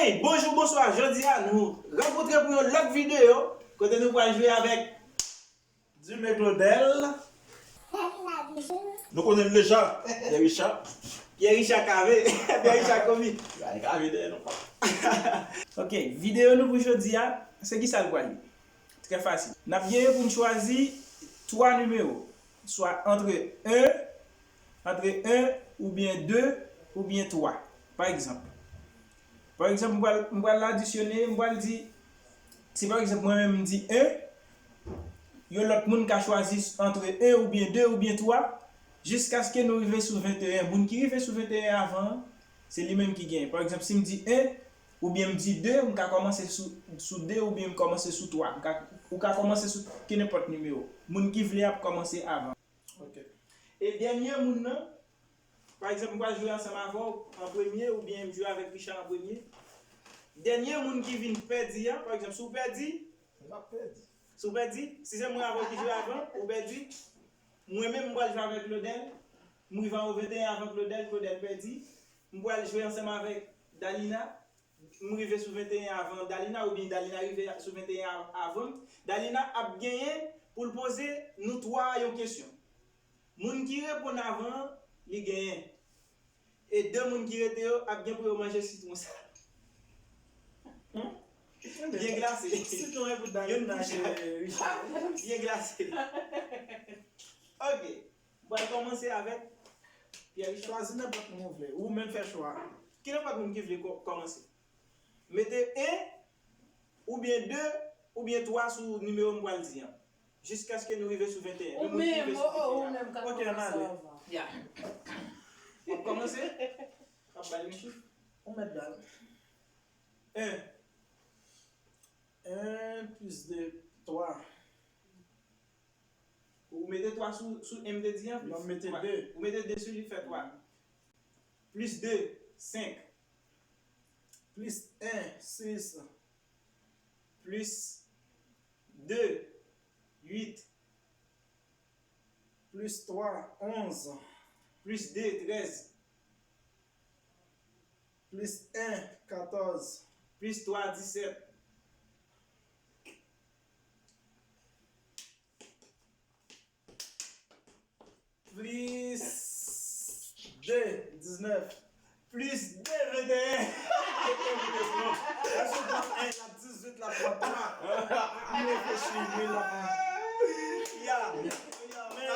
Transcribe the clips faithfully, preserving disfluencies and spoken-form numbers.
Hey, bonjou, bonswa. Jodi a, nou rankontre pou yon lòt videyo kote nou pral jwe avèk Dume Claudel. Nou konnen l deja. Pierre Richard. Pierre Richard Cavé. Pierre Richard Komi. Ay, Cavé dèyè nou. Ok, videyo nou pou jodi a, se ki sa l pral ye? Trè fasil. N ap genyen pou n chwazi twa nimewo, swa antre en, antre en oubyen de oubyen twa. Pa egzanp, pa egzanp, m pral, m pral adisyone, m pral di, si pa egzanp mwen menm m di en, yon lòt moun ka chwazi antre en oubyen de oubyen twa, jiskaske nou rive sou venteyen. Moun ki rive sou venteyen avan an, se li menm ki genyen. Pa egzanp, si m di en, oubyen m di de, m ka kòmanse sou, sou de, oubyen m kòmanse sou twa. M ka, ou ka kòmanse sou kenenpòt nimewo. Moun ki vle ap kòmanse avan. Ok. E dènye moun nan, pa egzanp, m pral jwe ansanm avè w an premye, oubyen m jwe avèk Richard an premye. Dènye moun ki vin pèdi a, pa egzanp, si w pèdi, m ap pèdi. Si w pèdi, si se mwen avè w ki jwe avan, ou pèdi, mwen menm m pral jwe avèk Claudel, m rive an venteyen avan Claudel, Claudel pèdi, m pral jwe ansanm avèk Dalina, m rive sou venteyen avan Dalina, oubyen Dalina rive sou venteyen av-, avan m, Dalina ap genyen pou l poze nou twa a yon kesyon. Moun ki reponn avan an, li genyen. E de moun ki rete yo ap gen pou yo manje sitwon sa. Byen glase. Sitwon e pou Dalina. Youn pou chak. Byen glase. Ok. M pral kòmanse avèk Pierre Richard. Chwazi nenpòt moun ou vle. Ou menm fè chwa. Ki nenpòt moun ki vle kò-, kòmanse? Mete en, oubyen de, oubyen twa sou nimewo m pral di an. Jiskaske nou rive sou venteyen. Ou menm, oh, oh, ou menm k ap kòmanse avan. Ok, ann ale. Ya. W ap kòmanse? W ap bay yon chif? Ou mèt ba l. En. En plis de, twa. Ou mete twa sou, sou en m te di an plis. Non, m mete de. Ou mete de sou li, fè twa. Plis de, senk. Plis en, sis. Plis de, uit. Plis twa, onz. Plis de, trèz. Plis en, katòz. Plis twa, disèt. Plis de, diznèf. Plis de, venteyen. Èske w pran en, l ap dizuit, l ap pran twa? M reflechi, wi, l ap. Ya. Ya, men.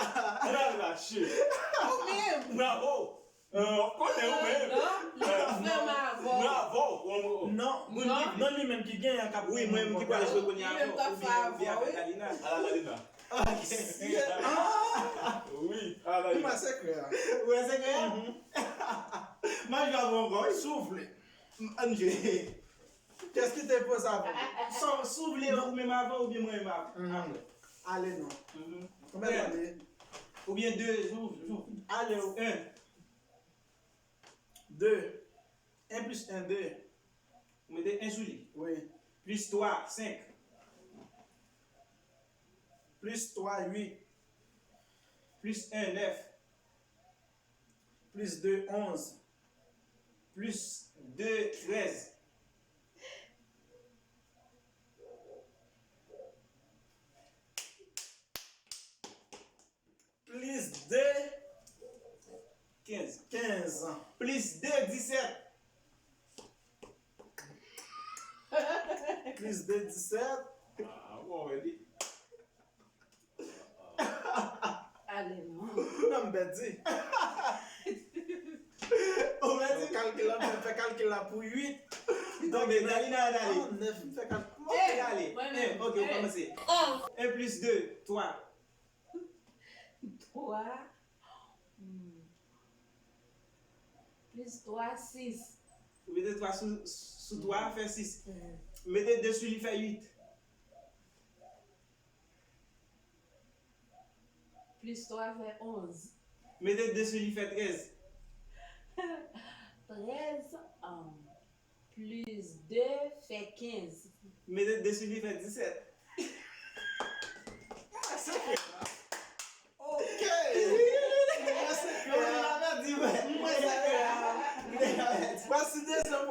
Bravo. Ou menm. Bravo. Euh, w konnen ou menm. Non, non, non, m avè w. M avè w. Non, non, li menm ki genyen k ap. Wi, mwen menm ki pral jwe kounye a avè w. Li menm k ap fè avè w, wi. Ala Dalina. Ala Dalina. Ah! Wi, ala Dalina. Ou wè sekrè a. Ou wè sekrè a? Mhm. M ap jwe avè w ankò, wi. Si w vle. Ann jwe. Kiyès ki te poze avan? Si w vle, ou menm avan oubyen mwen menm avan? Ale non. Konbyen ale? Oubyen de, jou, jou. Ale, en. De. En plis en, de. Ou mete en sou li. Wi. Plis twa, senk. Plis twa, uit. Plis en, nèf. Plis de, onz. Plis de, trèz. Plis de, kenz. Kenz. Plis de, disèt. Plis de, disèt. Ah, bon, wè li. Ale non. Non, m pèdi. Ou pèdi. Kalkil la, m fè kalkil la pou uit. Donk, Dalina, Dalina. Nèf, m fè kalkil. Ok, ale. Mwen menm. Ok, ou kòmanse. En plis de, twa. Twa. Hmm. Plis twa, sis. Ou mete twa sou, sou twa, fè sis. Mhm. Mete de sou li, fè uit. Plis twa fè onz. Mete de sou li, fè trèz. Trèz, um, plis de fè kenz. Mete de sou li, fè disèt. Mwen sekrè a. Ok. Mwen sekrè a. Mwen sekrè a. Voici dezyèm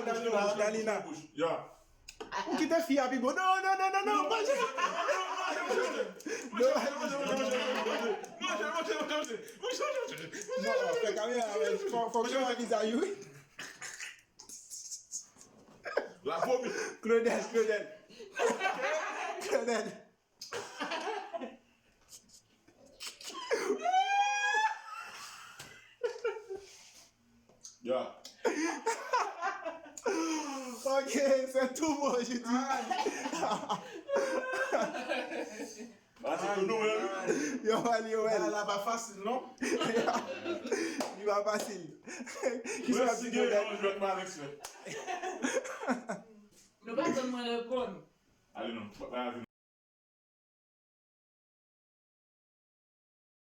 Dalina, Dalina, Dalina. Ya. Ou kite fi a pi bon. Non, non, non, non, non, pa jwe. Non, fè kamera, men fò fò ke yo anvizaje wi. La vomi. Claudel, Claudel. Claudel. Ya. Ok, c'est tout bon, je dis. Pase pou nou, wi. Yo, wèl, yo, wèl. La pa fasil, non? Li pa fasil. Kisa w ap di, Mwen si gen yon jwèt Alex fè. Nou pa tann mwen reponn. Ale non, pa pa vin.